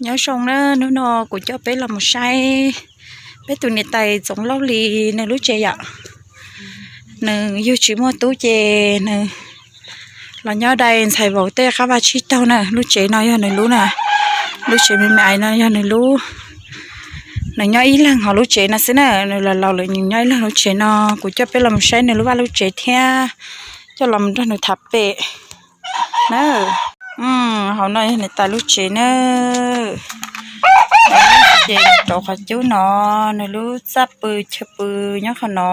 Nyob zoo na, hnub no kuv coj peb los mus saib peb tus niam tais Txoov Lauj Lis nws lub tsev yom. Nws yug tsis muaj tub ces nws los nyob dai ntxhais vauv tej qab vaj tsib taug na. Lub tsev no yog nws lub na, lub tsev me me ais no yog nws lub. Nws nyob ib leeg hauv lub tsev no xwb na, nws los laus lawm nws nyob ib leeg lub tsev no. Kuv coj peb los mus saib nws lub vaj lub tsev thiab coj los mus nrog nws tham pem na. Hauv no yog niam tais lub tsev na. Ces nws rauv qhov cub no, nws lub txaj pw chaw pw nyob qhov no.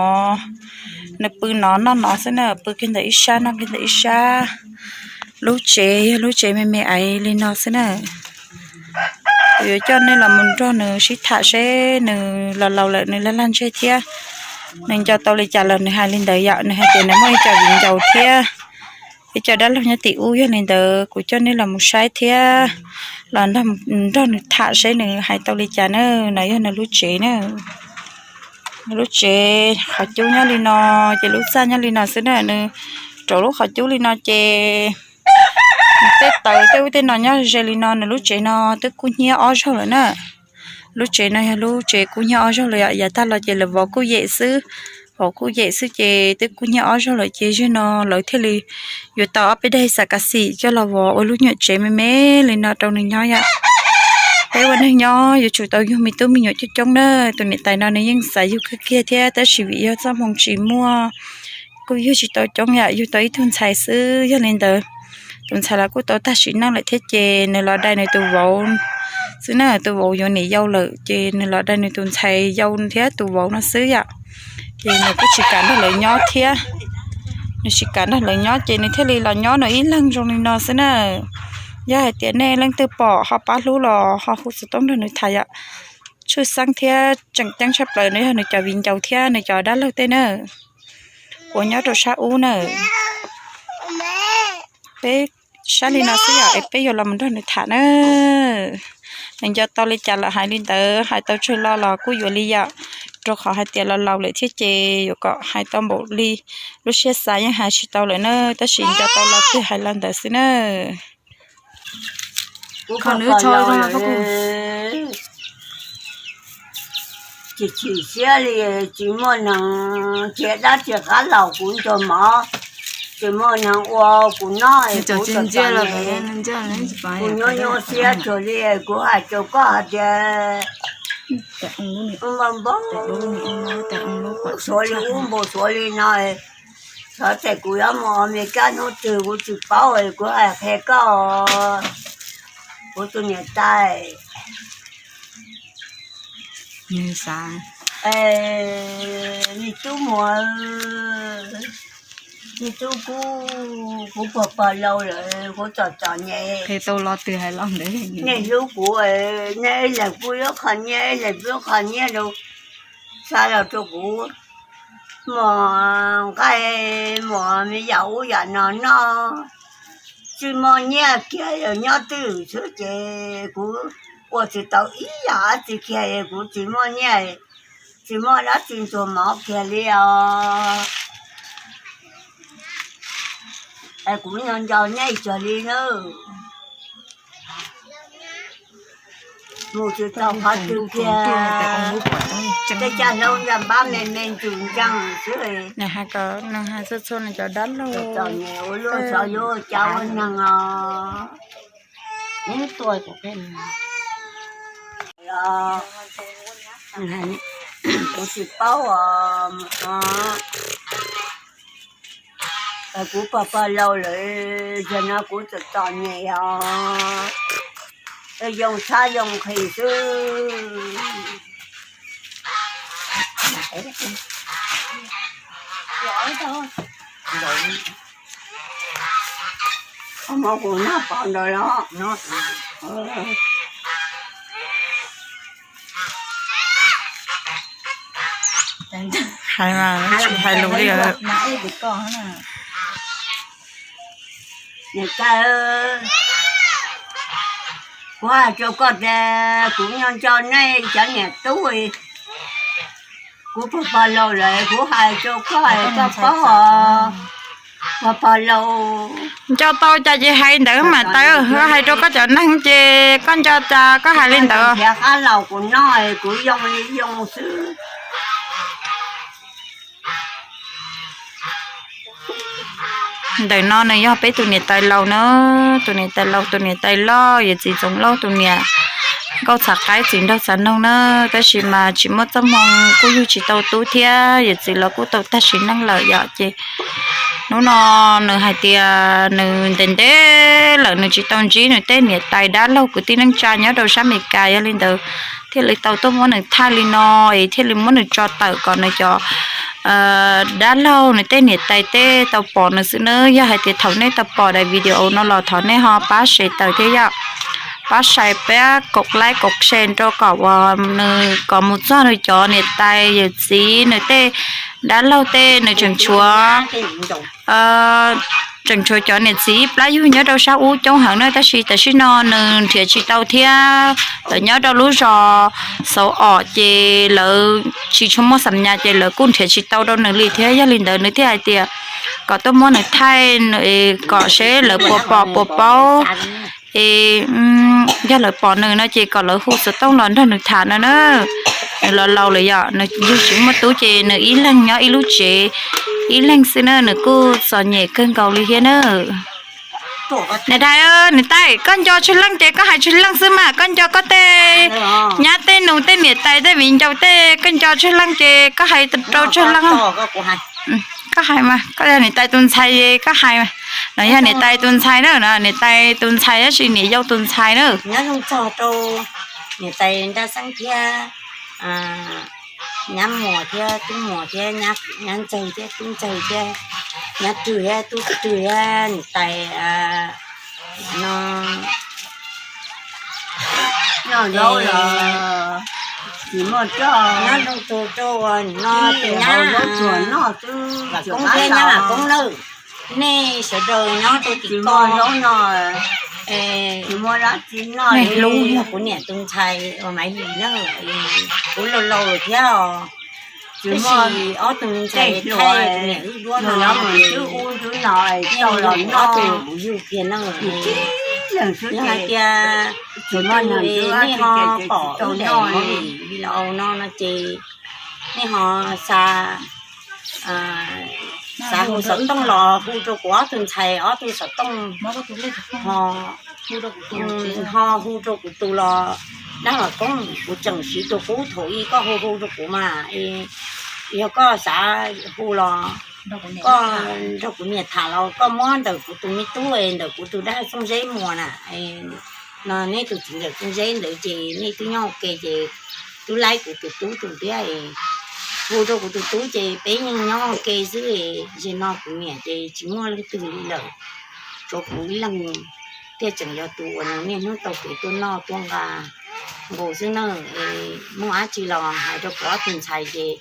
Nws pw no noj no xwb na, pw kiag ntawm ib sab noj kiag ntawm ib sab. Lub tsev yog lub tsev me me ais li no xwb na. Kuv yuav coj nej los mus nrog nws sib tham seb nws los laus lawm nws laj laj ntseg thiab. Nws nco tau li cas los nws hais li ntawd yom, nws hais tias nws muaj ib co viv ncaus thiab ib co dab laug nyob tim ub. Yog li ntawd kuv coj nej los mus saib thiab los nrog nws tham seb nws hais tau li cas na. No yog nws lub tsev na. Nws lub tsev qhov cub nyob li no, ces lub txaj nyob li no xwb na. Nws rauv lub qhov cub li no ces nws tej tawv tej ub tej no nyob ze li no. Nws lub tsev no twb kub hnyiab ob zaug lawm na. Lub tsev no yog lub tsev kub hnyiab ob zaug lawm yom. Yav tag los ces lawv vov kuj yem xwb, vov kuj yem xwb ces twb kub hnyiab ob zaug lawm ces zaum no lawv thiaj li yuav tau ob peb daim xam kav xim coj los vov ua lub nyuam tsev me me li no rau nws nyob yom. Peb ua neeg nyob yuav tsum tau yug me tub me nyuam coob coob na. Tus niam tais no nws yeej xav yug kawg kiag thiab tab sis vim yog txoj hmoo tsis muaj, kuj yug tsis tau coob yom, yug tau ib tug ntxhais xwb. Yog li ntawd tus ntxhais los kuj tau tag sim neej lawm thiab ces nws los dai nws tus vauv xwb na. Tus vauv yuav niam yau lawm ces nws los dai nws tus ntxhais yau thiab tus vauv no xwb yom. Ces nws kuj tsis kam nrog lawv nyob thiab. Nws tsis kam nrog lawv nyob ces nws thiaj li los nyob nws ib leeg zoo li no xwb na. Yog hais tias nej leej twg pom ho pab hlub los ho hu xov tooj nrog nws tham yom. Tshwj xeeb thiab tseem ceeb tshaj plaws no yog nws cov viv ncaus thiab nws cov dab laug tej na, uas nyob rau sab ub na. Peb saib li no xwb yom, es peb yuav los mus nrog nws tham na. Nws nco tau li cas los hais li ntawd, hais tau tsawg lo los kuj yuav li yom, rau qhov hais tias los laus lawm thiab ces yuav kom hais tau npaum li lub siab xav yeej hais tsis tau lawm na, tab sis nco tau lo twg hais lo ntawd xwb na. Kuv kho nws tso rau no, tsis chim siab li, tsis muaj neeg, tsis dab tsis qab los kuv ntuag mov, tsis muaj neeg ua kuv noj, kuv txom txom nyem, kuv nyuaj nyuaj siab tsuag li. Kuv hais rau koj hais tias, npau npau, suav li ub npau suav li no, xyov tias kuv yuav mus Amelikas hnub twg kuv tsis paub, kuv hais qhia koj, kuv tus niam tais. Nws xav, me tub muam, me tub kub, kuv pog pog laus lawm, kuv txom txom nyem, qhia tau lo twg hais lo ntawd. Nej hlub kuv, nej ib leeg pub ib qho nyiaj, ib leeg pub ib qho nyiaj rau, xa los rau kuv muas nqaij, muas me yam ub yam no noj. Tsis muaj nyiaj kiag, yog nyob twj ywm xwb ces kuv ua tsis tau ib yam dab tsi kiag, kuv tsis muaj nyiaj, tsis muaj dab tsi ntxuag mov kiag li os. Es kuv nco nco nej tsuag li na. Mus tsis tau qhov twg kiag, tej caj hlub ntsa npab me me ntws ntseeg xwb. Nws hais kom nws hais txhua txhua nws cov dab laug, txom nyem ua luaj xyov yuav ua cas ua neeg os. Kuv tsis paub os. Kuv pog pog laus lawm, yog no kuv txom txom nyem os, yoo txhab yoo nqhis xwb. Koj muab kuv noj pov ntawd los? Hais mas tsis hais lus li. Niam tais, kuv hais rau koj tias kuv nco nco nej cov niam tub, kuv pog pog laus lawm, kuv hais rau koj, koj paub os. Nco tau cas ces hais ntawd mas Taw, koj hais rau koj cov neeg ces koj nco cas koj hais li ntawd. Ntawm no nws yog peb tus niam tais laus na, tus niam tais laus tus niam tais loj yawm txiv Txoov Lauj tus niam Nkauj Txhav Qaib txiv nraug Txhav Noog na, tab sis mas tsis muaj txoj hmoo kuj yug tsis tau tub thiab yawm txiv los kuj tau tag sim neej lawm yom. Ces hnub no nws hais tias nws ntev ntev lawm nws tsis tau ntsib nws tej niam tais dab laug kwv tij neej tsa nyob rau sab Amelikas, yog li ntawd thiaj li tau tuaj muab nws thaij li no es thiaj li muab nws tso tawm kom nws cov dab laug nws tej niam tais tej tau pom nws xwb nawb. Yog hais tias thaum nej tau pom daim video no los thov nej ho pab share tawm thiab yom, pab share pab kaum like kaum share rau kom uas nws kom mus txog nws cov niam tais yawm txiv nws tej dab laug tej nws tseem tshuav tseem tshuav cov niam txiv plab yug nyob rau sab ub coob heev na, tab sis tam sim no nws nrhiav tsis tau thiab. Lawv nyob rau lub zos Xauv Om ces lawv tsis tshua muaj xam nyas ces lawv kuj nrhiav tsis tau rau nws li thiab. Yog li ntawd nws thiaj hais tias kom tuaj muab nws thaij kom seb lawv puas pom puas paub es yog lawv pom nws no ces kom lawv hu xov tooj los nrog nws tham no na. Nws los laus lawm yom, nws yug tsis muaj tub ces nws ib leeg nyob ib lub tsev ib leeg xwb na, nws kuj txom nyem kawg nkaus li thiab na. Niam tais, niam tais, koj nco tsawg leej ces koj hais tsawg leej xwb mas, koj nco koj tej nyab tej nus tej niam tais tej viv ncaus tej koj nco tsawg leej ces koj hais rau tsawg leej. Koj hais mas, koj yog niam tais tus ntxhais koj hais mas. No yog niam tais tus ntxhais na, niam tais tus ntxhais tab sis niam yau tus ntxhais na. Nyob zoo txog rau niam tais Nraj Xeeb thiab nyab Muas thiab tub Muas thiab nyab Ntxawg thiab tub Ntxawg thiab nyab Rwg thiab tub Rwg thiab niam tais no. Nyob zoo txog rau no tus nyab Vam Koob thiab nyab Vam Koob nawb. Nej sawv daws nyob rau tim ko no, nej hlub yog kuv niam tus ntxhais uas Maiv Lis na, kuv laus laus lawm thiab os. Tab sis ob tug ntxhais thaij niam wb duab no, nej yog ob tug kuv yug kiag na. Yog hais tias thaum twg nej ho pom wb daim movie no no ces nej ho xa, xav hu xov tooj los hu rau kuv ob tug ntxhais ob tug xov tooj, ho, ho hu rau kuv tus los dab Vam Koob, kuv tseem siv tus qub thaum ub koj hu hu rau kuv mas. Yog koj xav hu los koj nrog kuv niam tham los koj muab ntawm kuv tus me tub, ntawm kuv tus dab Txooj Zeb Muas na, no neb tus txiv ntxawm Txooj Zeb ntawd ces nej twb nyob ua ke ces twb laib kuv tus tub tus thiab. Hu rau kuv tus tub ces peb yeej nyob ua ke xwb. Zaum no kuv niam ces tsis muaj leej twg li lawm, tshuav kuv ib leeg thiaj tseem yog tus uas nws niaj hnub tau kev tuaj noj tuaj nqa nkaus xwb na. Muaj dab tsi los hais rau kuv ob tug ntxhais ces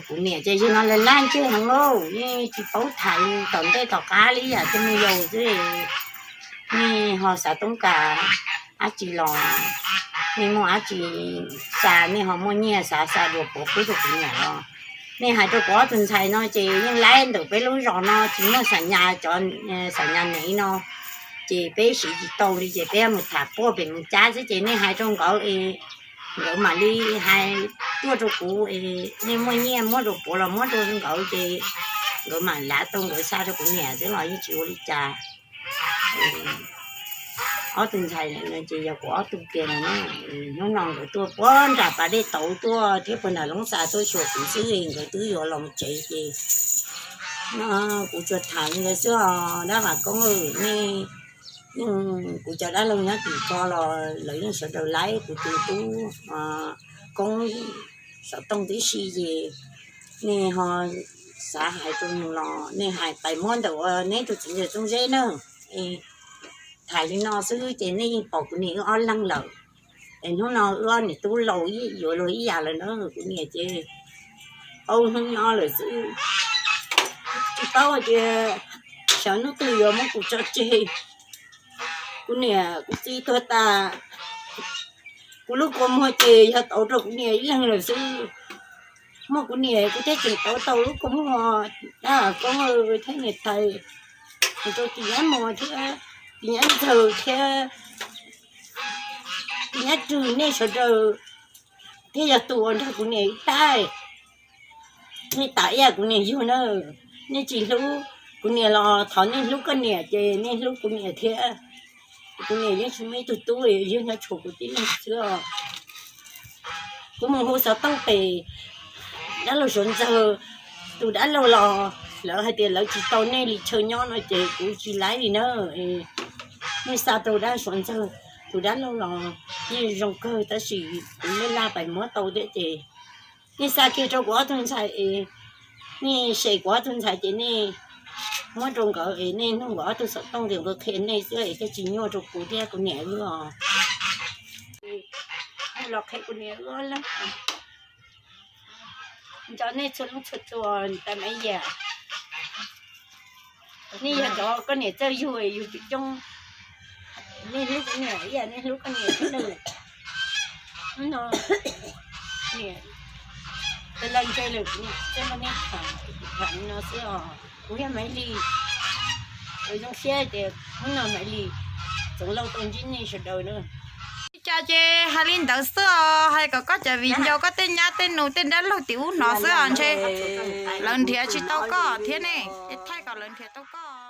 kuv niam ces zaum no lawv laj ntseg heev lauj, yeej tsis paub tham li tom ntej tom qab li yam tej me yaus xwb. Nej ho xav toob kas dab tsi los, nej muaj dab tsi xa, nej ho muaj nyiaj xav xa dua puav pub rau kuv niam los nej hais rau kuv ob tug ntxhais no ces yeej laib ntawm peb lub zos no tsis muaj xam nyas, cov xam nyas nev no ces peb siv tsis tau li ces peb mus tham puag pem Moos Cab xwb ces nej hais rau nkawd es nkawd mam li hais tuaj rau kuv es nej muaj nyiaj muab rau puav los muab rau nkawd ces nkawd mam lav tau nkawd xa rau kuv niam xwb los yeej tsis ua li cas. Ob tug ntxhais no ces yog kuv ob tug kiag no, hnub no nkawd tuaj puag nram pas dej tauv tuaj thiab puag nram Loob Xas tuaj xyuas kuv xwb, nkawd twb yuav los tsev ces no kuv tsuas tham li ntawd xwb os dab Vam Koob. Nej, kuv cov dab laug nyob tim ko los lawv yeej sawv daws laib kuv tus tub Koob xov tooj tib si ces nej ho xav hais rau nws los nej hais pais muab ntawm uas neb tus txiv ntxawm Txooj Zeb na. Tham li no xwb ces nej yeej pom kuv niam wb ob leeg lawm. Es hnub no wb ob niam tub laus yuav luag ib yam lawm na, kuv niam ces tau hnub no lawm xwb. Tsis paub hais tias xyov hnub twg yuav muab kuv tso tseg. Kuv niam kuv txiv tuag tas, kuv lub kua muag ces yog tau rau kuv niam ib leeg lawm xwb. Muaj kuv niam kuv thiaj tseem tau tau lub koob hmo dab koob thiab niam tais, rau tus nyab mos thiab tus nyab ntxawg thiab tus nyab rwg nej sawv daws thiaj yog tus uas nrog kuv niam ib tab. Nej tam ib yam kuv niam yug na, nej tsis hlub kuv niam los thov nej hlub koj niam ces nej hlub kuv niam thiab. Kuv niam yeej tsis muaj ib tug tub, yug nyob tshuav kuv tib leeg xwb os. Kuv mus hu xov tooj pem dab laug Suav Ntxawg tus dab laug los lawv hais tias lawv tsis tau nej li chaw nyob no ces kuv tsis laib li na. Nej xa rau dab Suav Ntxawg tus dab laug los yeej zoo kawg tab sis kuv laj laj pais muab tau thiab ces nej xa kiag rau kuv ob tug ntxhais es nej sem kuv ob tug ntxhais ces nej muab rau nkawd es nej nug nkawd ob tug xov tooj tias nkawd qhia nej xwb es thiaj tsis nyuaj rau kuv thiab kuv niam wb os. Los qhia kuv niam wb lawm. Nco nej txhua leej txhua tus tas Maiv Yam. Nej yog cov koj niam txawj yug, yug coob coob, nej hlub kuv niam ib yam nej hlub koj niam thiab nawb. Hnub no niam tawg lag ntse lawm, kuv txawj nrog nej tham tham li no xwb os. Kuv yog Maiv Lis, kuv zoo siab tias hnub no Maiv Lis txeev lauj tau ntsib nej sawv daws na. Li cas ces hais li ntawd xwb os, hais kom koj cov viv ncaus, koj tej nyab tej nus tej dab laug tim ub hnov xwb os, ntshe lawv nrhiav tsis tau koj thiab ne, es thaij kom lawv nrhiav tau koj.